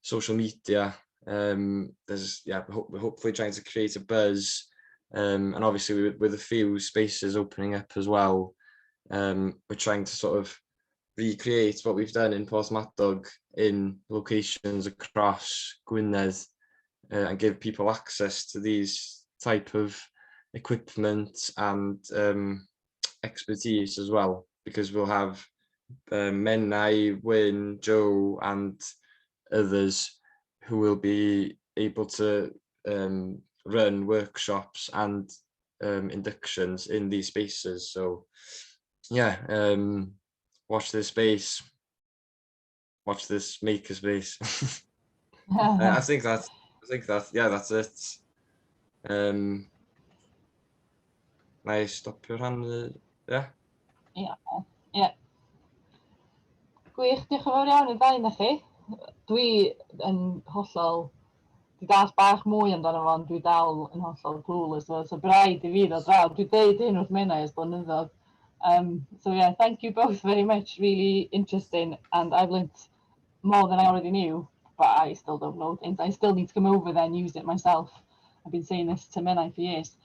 social media. There's yeah, we're hopefully trying to create a buzz, and obviously with a few spaces opening up as well, we're trying to sort of recreate what we've done in Porthmadog in locations across Gwynedd and give people access to these type of equipment and expertise as well, because we'll have Menai, Wyn, Joe and others who will be able to run workshops and inductions in these spaces. So yeah, watch this space, watch this makerspace. I think that, yeah, that's it. Na i stopio rhannu, yeah? Ie. Gwych, diolch yn fawr iawn i'r ddau na chi. Dwi yn hollol, dwi dall bach mwy amdano fo, ond dwi dal yn hollol clueless. So braidd i fi ddod draw. Dwi deud hyn wrth Menai ers blynyddoedd. So yeah, thank you both very much. Really interesting. And I've learnt more than I already knew, but I still don't know things. I still need to come over there and use it myself. I've been saying this to Menai for years.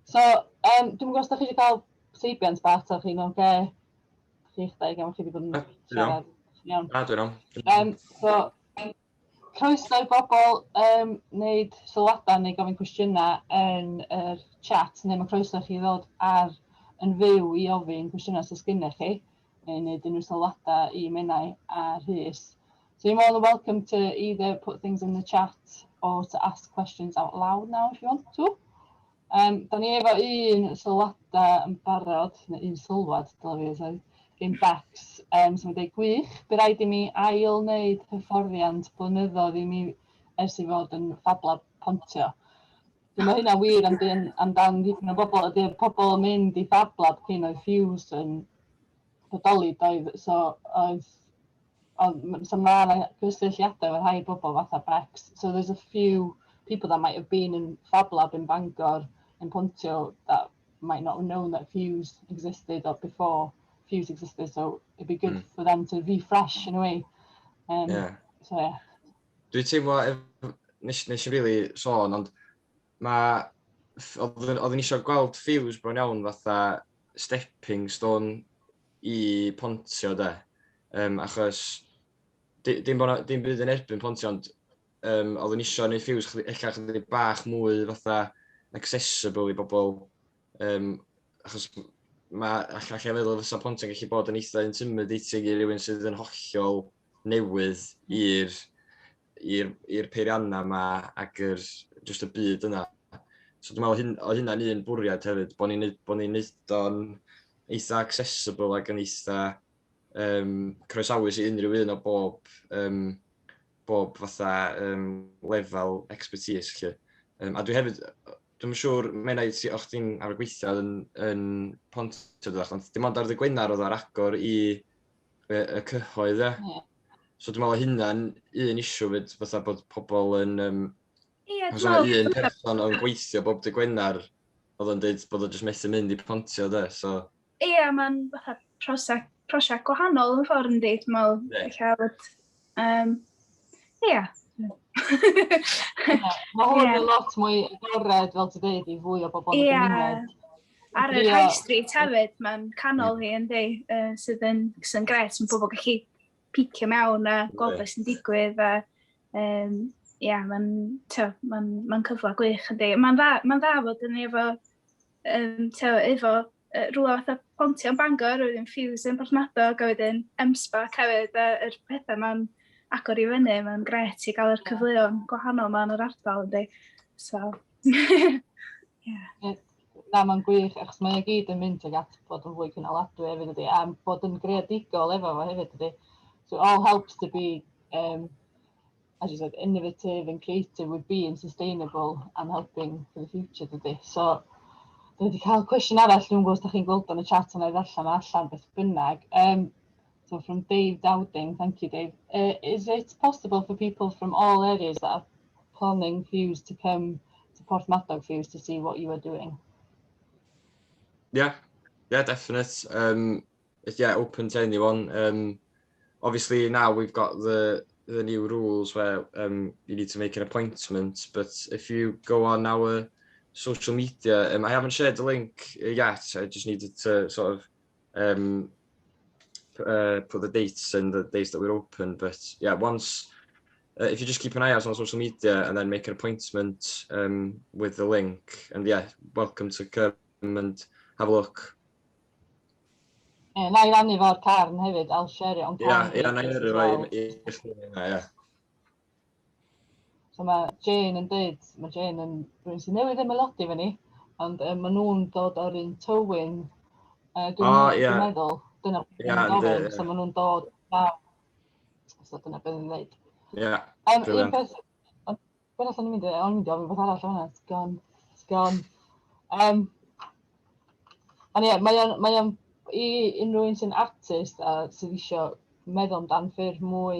So, dwi'n gwybod os da chi wedi cael seibiant bach, ta chi'n oce? Okay? Chi'ch dau, gan chi wedi bod yn siarad. Iawn. Na, dwi'n iawn. So, croeso i bobl wneud sylwadau neu gofyn cwestiynau yn yr chat, neu mae croeso i chi ddod ar yn fyw i ofyn cwestiynau os oes gennych chi, neu wneud unrhyw sylwadau i Menai a Rhys. So you're more than welcome to either put things in the chat or to ask questions out loud now if you want to. Da ni efo un sylwadau yn barod, neu un sylwad, dylai fi ddweud, gen Bex, so mae'n dweud, "Gwych, bu raid i mi ail wneud hyfforddiant blynyddoedd i mi ers i fod yn Fab Lab Pontio." Dwi'n meddwl hynna wir amdan dipyn o bobl, ydy'r pobl yn mynd i Fab Lab cyn oedd Ffiws yn bodoli, doedd, so oedd, oedd, so mae yna gysylltiadau efo rhai bobl fatha Bex. So there's a few people that might have been in Fab Lab in Bangor, in Pontio, that might not have known that Ffiws existed or before Ffiws existed, so it'd be good for them to refresh in a way. So yeah. Dwi'n teimlo, nes i really sôn, ond mae Oedden ni eisiau gweld Ffiws bron iawn fatha stepping stone i Pontio, de. Achos dim, bod dim byd yn erbyn Pontio, ond oedden ni eisiau gwneud Ffiws ella chydig bach mwy fatha accessible i bobl. Achos mae allai feddwl fysa Pontio'n gallu bod yn eitha intimidating i rywun sydd yn hollol newydd i'r peiriannau yma ac just y byd yna. So dwi'n meddwl oedd hynna'n un bwriad hefyd, bod ni'n neud o'n eitha accessible ac yn eitha croesawus i unrhyw un o bob fatha lefel expertise, lle. A dwi hefyd, dwi'n siŵr, Menai, ti, o'ch ti'n arfer gweithio yn Pontio, dydach, ond dim ond ar ddydd Gwener oedd ar agor i y cyhoedd, ie. Ie. So dwi'n meddwl hynna'n un issue fyd, fatha bod pobl yn Ie, os dwi'n yna meddwl un person o'n gweithio bob dydd Gwener, oedd o'n dweud bod o jyst methu mynd i Pontio, de, so. Ie, mae'n fatha prosiect gwahanol yn ffordd yndi, dwi'n meddwl. Ie. Ella bod, ie. Ie, mae hwn yn lot mwy agored, fel ti'n dweud, i fwy o bobl yn y gymuned. Ar yr high street hefyd, mae'n canol hi yndi, sydd yn gret, mae pobl gallu picio mewn a gweld beth sy'n digwydd a ie, mae'n ma cyfle gwych yndi. Mae'n dda fod yn efo rhywle fatha Pontio yn Bangor, wedyn Ffiws yn Porthmadog, a wedyn M-SParc hefyd, a yr pethau mae'n agor i fyny, mae'n gret i gael yr cyfleon gwahanol ma yn yr ardal yndi. So, ie. Na, mae'n gwych, achos mae o gyd yn mynd tuag at bod yn fwy cynaladwy hefyd ydy, a bod yn greadigol efo fo hefyd ydy. So it all helps to be, as you said, innovative and creative with being sustainable and helping for the future, dydy. So, dwi wedi cael cwestiwn arall, dwi'n gwybod os ydych chi'n gweld yn y chat yna i ddarllen allan beth bynnag. So from Dave Dowding, thank you, Dave. Is it possible for people from all areas that are planning Ffiws to come to Porthmadog Ffiws to see what you are doing? Yeah, definite. It's, yeah, open to anyone. Obviously now we've got the new rules where you need to make an appointment. But if you go on our social media, I haven't shared the link yet. I just needed to sort of put the dates and the days that we're open. But yeah, once if you just keep an eye out on social media and then make an appointment with the link, and yeah, welcome to come and have a look. E, na i rannu fo'r carn hefyd, I'll share it on carn Ie, na i pages as yrru fo well. i chdi yna, ie. So mae Jane yn dweud, mae Jane yn rhywun sy'n newydd ymaelodi efo ni, ond maen nhw'n dod o'r un Tywyn, dwi'n dwi'n meddwl, dyna beth Ie, nhw'n yndi, gofyn, ie. so maen nhw'n dod draw. So dyna beth nhw'n dweud. Un peth, ond beth allan ni'n mynd i, o'n i'n mynd i ofyn beth arall o'na, it's gone, it's gone. Ond ie, mae o'n i unrhyw un sy'n artist a sydd eisiau meddwl amdan ffyrdd mwy,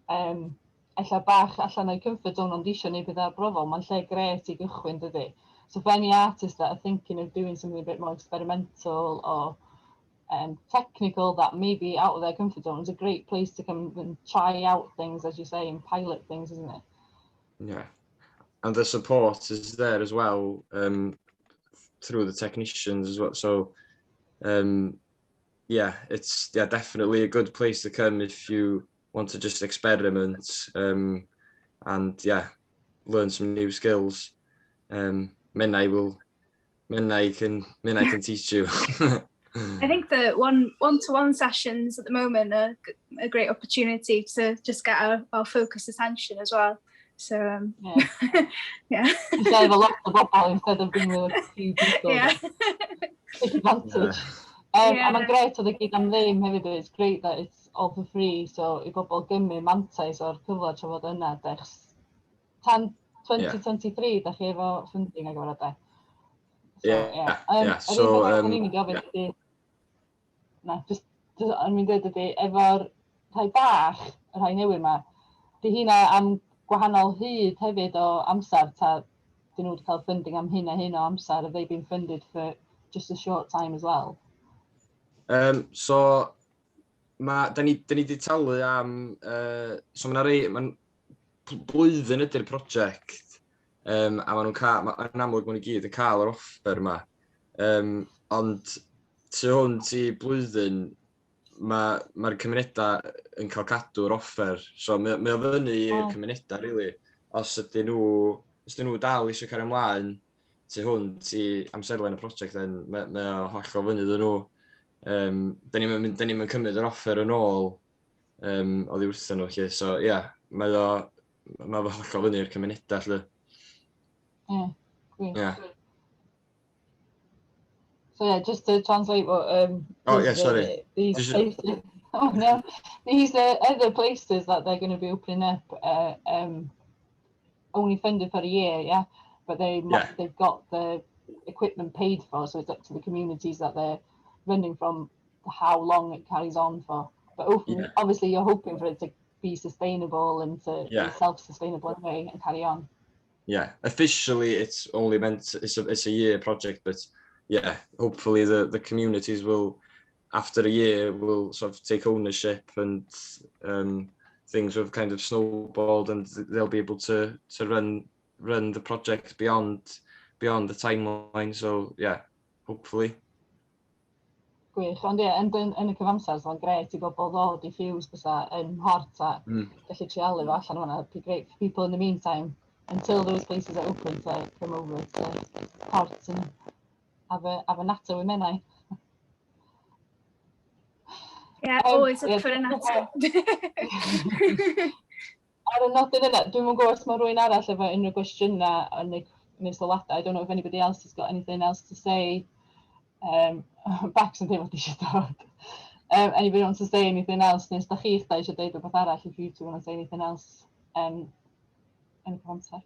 ella bach allan o'i comfort zone ond eisiau gwneud pethau arbrofol, mae'n lle gret i gychwyn, dydy? So for any artists that are thinking of doing something a bit more experimental or technical that may be out of their comfort zone, it's a great place to come and try out things, as you say, and pilot things, isn't it? Yeah. And the support is there as well through the technicians as well. So, yeah, it's definitely a good place to come if you want to just experiment and, yeah, learn some new skills. Menai can teach you. I think the one-to-one sessions at the moment are a great opportunity to just get our focused attention as well. So Instead of a lot of bobl, instead of being with a few people. Take advantage. A mae'n gret oedd y gyd am ddim hefyd, it's great that it's all for free, so i bobl gymryd mantais o'r cyfle tra fod yna, de, achos tan 2023, da chi efo funding ag efo de. So, Yeah, Yr so, un peth o'n i'n mynd i gofyn ydi, na, just o'n i'n dweud ydi, efo'r rhai bach, y rhai newydd 'ma, 'di hynna am gwahanol hyd hefyd o amser, ta dyn nhw wedi cael funding am hyn a hyn o amser? Have they been funded for just a short time as well? So, da ni 'di talu am, so mae'n rei, mae'n blwyddyn ydy'r prosiect. A maen nhw'n cael, yn amlwg maen nhw gyd yn cael yr offer yma. Ond tu hwnt i blwyddyn, mae'r ma cymunedau yn cael cadw'r offer. So mae o fyny i'r cymunedau, really. Os ydyn nhw dal eisiau cario ymlaen tu hwnt i amserlen y prosiect, then mae o hollol fyny iddyn nhw. Da ni'n cymryd yr offer yn ôl oddi wrthyn nhw, 'lly. So, ie, yeah, mae o hollol fyny i'r cymunedau, 'lly. Ie, gwych. So yeah, just to translate what Oh, yeah, sorry. These places, oh no, these other places that they're going to be opening up, only funded for a year, yeah, but they've got the equipment paid for, so it's up to the communities that they're running from how long it carries on for. But obviously, you're hoping for it to be sustainable and to be self-sustainable anyway and carry on. Yeah, officially it's only meant it's a year project, but yeah, hopefully the communities will, after a year, will sort of take ownership and things have kind of snowballed and they'll be able to run the project beyond the timeline. So yeah, hopefully. Gwych, ond ie, yn y cyfamser, so'n grêt i bobl ddod i Ffiws bysa yn Mhort a gallu treialu fo allan o'na. It'd be great for people in the meantime, until those places are open, to come over to Port and have a natter with Menai. Yeah, always up for a natter. Ar y nodyn yna, dwi'm yn gwybod os mae rhywun arall efo unrhyw gwestiynau neu sylwadau. I don't know if anybody else has got anything else to say. Bax yn teimlo eisiau dod. Anybody wants to say anything else? Neu os da chi eich dau eisiau deud rhywbeth arall, if you two want to say anything else yn y cyfamser.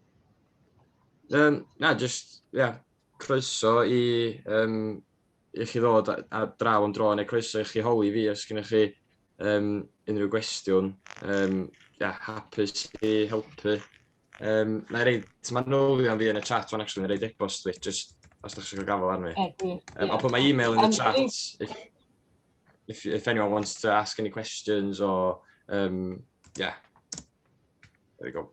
Na, just, yeah, croeso i chi ddod a draw am dro, neu croeso i chi holi fi os gennych chi unrhyw gwestiwn. Yeah, hapus i helpu. Na i roid manylion fi yn y chat, fan actually, na i roid e-bost fi, just os ydych chi'n cael gafel arni. I'll put my email in the chat if anyone wants to ask any questions or, yeah. There we go.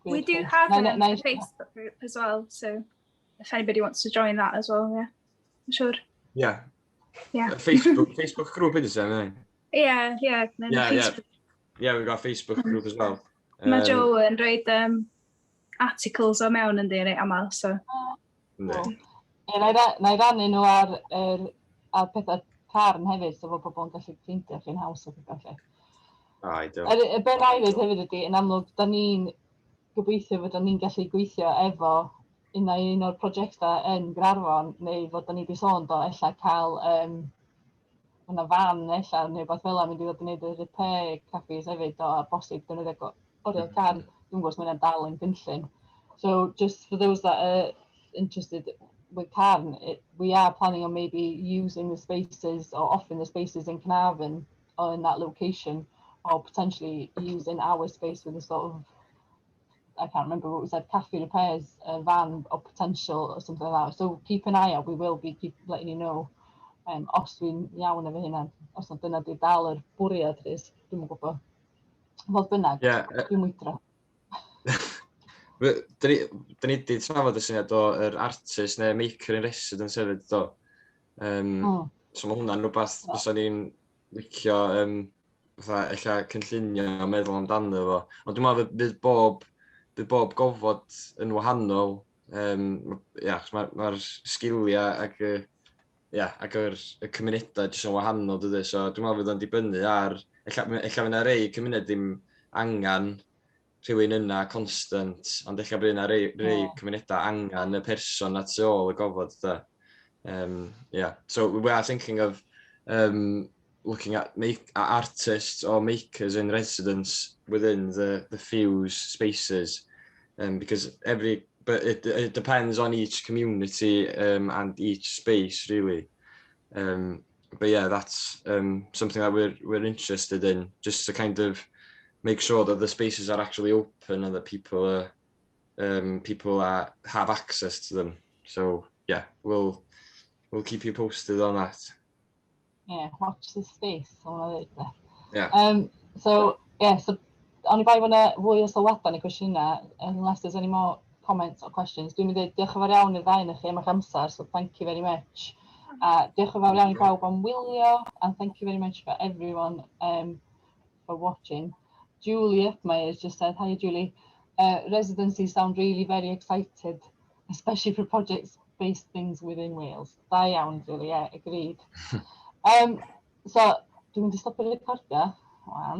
We do have a Facebook group as well, so if anybody wants to join that as well, yeah, I'm sure. Yeah. Yeah. A Facebook group, is it? Isn't Yeah. Yeah, we've got a Facebook group as well. Mae Joe yn rhoi articles o mewn yn reit aml, so. Yndi. Ie, na i rannu nhw ar pethau Carn hefyd, so fod pobl yn gallu ffeindio chi'n haws o pethau lle. Ah, ideal. Y be na i ddweud hefyd ydy, yn amlwg, da ni'n gobeithio fod ni'n gallu gweithio efo un o'r prosiectau yn Gaernarfon, neu fod da ni wedi sôn do, ella cael yna fan ella, neu beth fel 'na mynd i ddod i wneud y repair cafes hefyd, do, a bosib defnyddio oriel Carn. Dwi'n gwybod os mae hynna'n dal yn gynllun. So just for those that are interested with Carn, we are planning on maybe using the spaces or offering the spaces in Caernarfon or in that location, or potentially using our space with a sort of, I can't remember what we said, cafe repairs van or potential or something like that. So keep an eye out, we will be keep letting you know os dwi'n iawn efo hynna, os na dyna di dal yr bwriad, Rhys, dwi'm yn gwybod. Fodd bynnag, dwi'n mwydro. Da ni 'di trafod y syniad o yr artist neu maker in residence hefyd, do. So mae hwnna'n rhywbeth fysa ni'n licio fatha ella cynllunio a meddwl amdano fo. Ond dwi'n meddwl fydd bob gofod yn wahanol. Ia, achos mae'r ma sgiliau ac y, ia, ac y cymunedau jyst yn wahanol, dydy. So dwi'n meddwl fydd o'n dibynnu ar... Ella fydd yna rei cymuned ddim angen rhywun yna constant, ond ella bydd yna rei cymunedau angen y person na tu ôl y gofod, da. Yeah, so we are thinking of looking at artists or makers in residence within the Fuse spaces, because every but it depends on each community and each space, really. But yeah, that's something that we're interested in, just to kind of make sure that the spaces are actually open and that people are have access to them. So yeah, we'll keep you posted on that. Yeah, watch this space. So hwnna ddeud, de. Yeah. So, yeah, so oni bai fod yna fwy o sylwadau neu cwestiynau, unless there's any more comments or questions. Dwi'n mynd i ddeud diolch yn fawr iawn i'r ddau ohonoch chi am eich amser, so thank you very much. A diolch yn fawr iawn i bawb am wylio, and thank you very much for everyone for watching. Julie Upmeyer has just said, hi, Julie, "Residencies sound really very excited, especially for projects-based things within Wales." Da iawn, Julie, yeah, agreed. So, dwi'n mynd i stopio recordio, wan.